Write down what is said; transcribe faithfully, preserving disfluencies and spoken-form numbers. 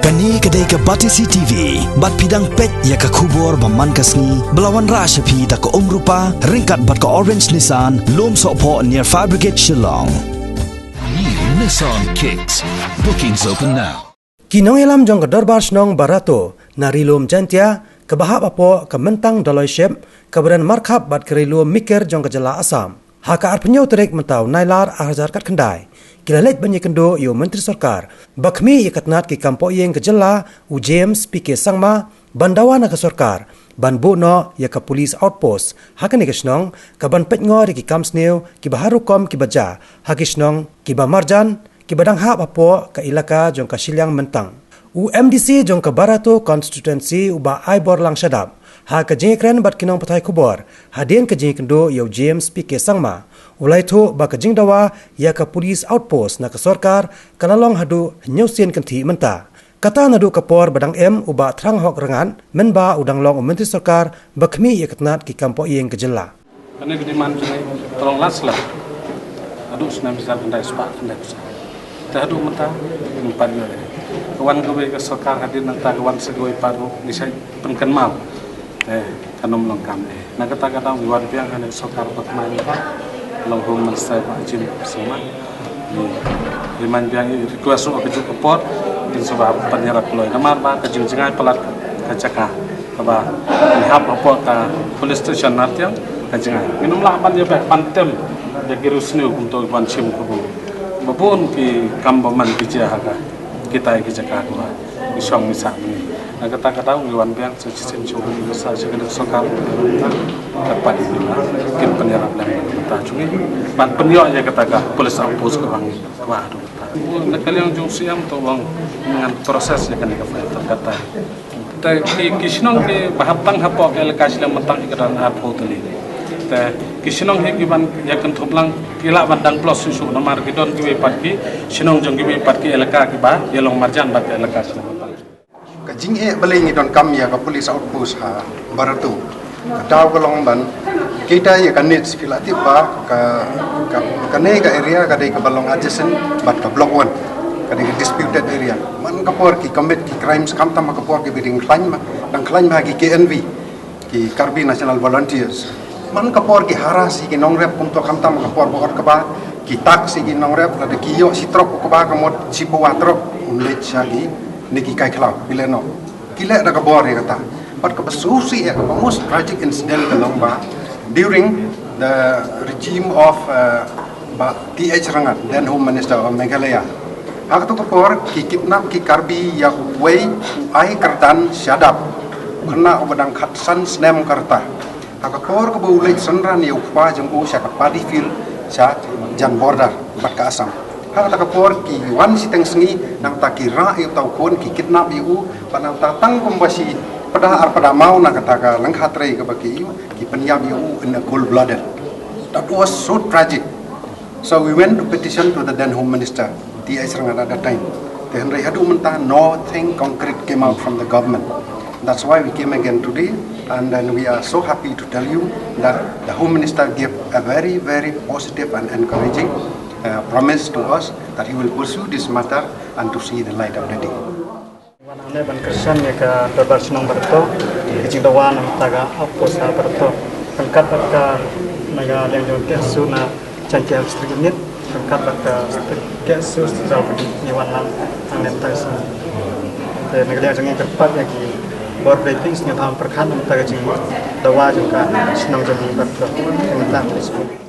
Kane ka dei ka Batesi T V, bad phi dang peit ïa ka khubor ba man ka sngi, ba la wanrah sha phi da ka Umrupa, ryngkat bad ka Orange Nissan, Lumsohphoh near Fire Brigade Shillong. New Nissan Kicks. Bookings open now. Ki nongïalam jong ka Dorbar Shnong Barato, na Ri Lum Jaintia, kaba hap hapoh ka Myntang Doloi Ship, kaba don markhap bad ka Ri Lum Miker jong ka jylla Assam. Ha ka arphew tarik mynta u Nailar arhajar khatkhyndai, ki la leit ban ïakynduh ïa u Myntri Sorkar ba khmih ïa ka tnat ki kam poh ïing ka jylla, u James P K Sangma, ban dawa na ka sorkar ban buh noh ïa ka police outpost ha kane ka shnong, kaban peitngor ïa ki kam sniew kiba har rukom kiba jia ha ki shnong kiba marjan, kiba dang hap hapoh ka ilaka jong ka shiliang Myntang. U M D C jong ka Barato constituency, u Bah Aiborlang Shadap, ha ka jingïakren bad ki nongpathai khubor hadien ka jingïakynduh ïa u James P K Sangma, u la ïathuh ba ka jingdawa ïa ka police outpost na ka sorkar ka la long haduh hynñiew sien kynthih mynta. Kata naduh ka por ba dang im u Bah Thranghok Rangad, mynba u dang long u Myntri Sorkar ba khmih ïa ka tnat ki kam poh ïing ka jylla. Kane ka demand jong ngi ka long last la. Haduh snem hajar khyndai spah khyndai phew saw. Te haduh mynta ngim pat ïoh. Ka wan kawei ka sorkar hadien nangta ka wan sa kawei pat ruh ngi shait pynkynmaw. Te kan ym long kam eh. Na kata ka daw ngi wan biang ha kane ka sorkar ba thymmai mynta, long Home Minister Bah James Sangma. Ngi, ngi man biang, ngi request ruh ha kajuh ka por, kin sa ba pynïarap kloi namar ba ka jingjngai palat ka jaka kaba ngi hap hapoh ka police station Nartiang ka jngai. Ngin ym lah ban ïa beh ban tem ïa ki riewsniew kumto ban shim kabu. Ba bun ki kam ba man ki jia ha ka kitai ki jaka kaba ki shong ki sah ngi. Na kata ka daw ngi wan biang sa shisien shuh ngi sa shisien ka sorkar ka pat kin pynïarap lem mynta jong ngi ban pynïoh ïa kata ka police outpost kaba ngi kwah haduh mynta. Na ka liang jong u C M to ong ngan process ïa kane ka file tang katta. Te ki, ki shnong kiba hap tang hapoh ka elaka shiliang Myntang ki don arphew tylli. Te ki shnong hi ki ban ïa kynthup lang ki lah ban dang plus shuh shuh namar ki don kiwei pat ki shnong jong kiwei pat ki elaka kiba ïalong marjan bad ka elaka shiliang Myntang. Ka jingeh balei ngi donkam ïa ka police outpost ha Barato. Ka daw ka long ban kita ïa ka needs, phi la tip ba ka, ka, kane ka area ka dei kaba long adjacent bad ka block one. Ka dei ka disputed area. Man ka por ki commit ki crimes khamtam ka por kiba dang khlaiñ ma, dang khlaiñ ma ki K N V, ki Karbi National Volunteers. Man ka por ki harass ïa ki nongrep kumto khamtam ka por ba ot kaba, ki tak ïa ki nongrep, lada ki ïoh shi trok kaba ka mut shi pawa trok, un leit sha ki ne ki kai khlaw, phi leh noh. Ki leh da ka bor ïa kata. Bad kaba sngewsih ïa kaba most tragic incident ka long ba during the regime of, uh, Bah T H Rangad, then Home Minister of Meghalaya. Ha kato ka por ki kidnap ki Karbi ïa uwei u Ai Kyrdan Shadap, u khynnah uba dang khatsan snem ka rta. Ha ka por kaba u leit synran ïa u kpa jong u sha ka paddy field sha jan border bad ka Assam. Ha kata ka por ki wan shiteng sngi, nangta ki rah ïa uta u khun, ki kidnap ïa u, bad nangta tang kumba shi pda ar pda maw na kata ka lyngkha trei kaba ki ïoh, ki pynïap ïa u in a cold blooded. That was so tragic. So we went to petition to the then Home Minister, T H Rangad at that time. Te hynrei haduh mynta nothing concrete came out from the government. That's why we came again today, and then we are so happy to tell you that the Home Minister gave a very, very positive and encouraging, uh, promise to us that he will pursue this matter and to see the light of the day. Wan hangne ban kyrshan ïa ka Dorbar Shnong Barato, ka jingdawa na ka bynta ka outpost ha Barato. Ryngkat bad ka, na ka liang jong ka S U na Jaintia District Unit, ryngkat bad ka S U Central Committee ngi wan lang hangne mynta ka sngi. Te na ka liang jong ngi kyrpad ïa ki bor blei phi sngewbha pyrkhat na ka bynta ka jingdawa jong ka shnong jong ngi Barato. Te mynta ka sngi.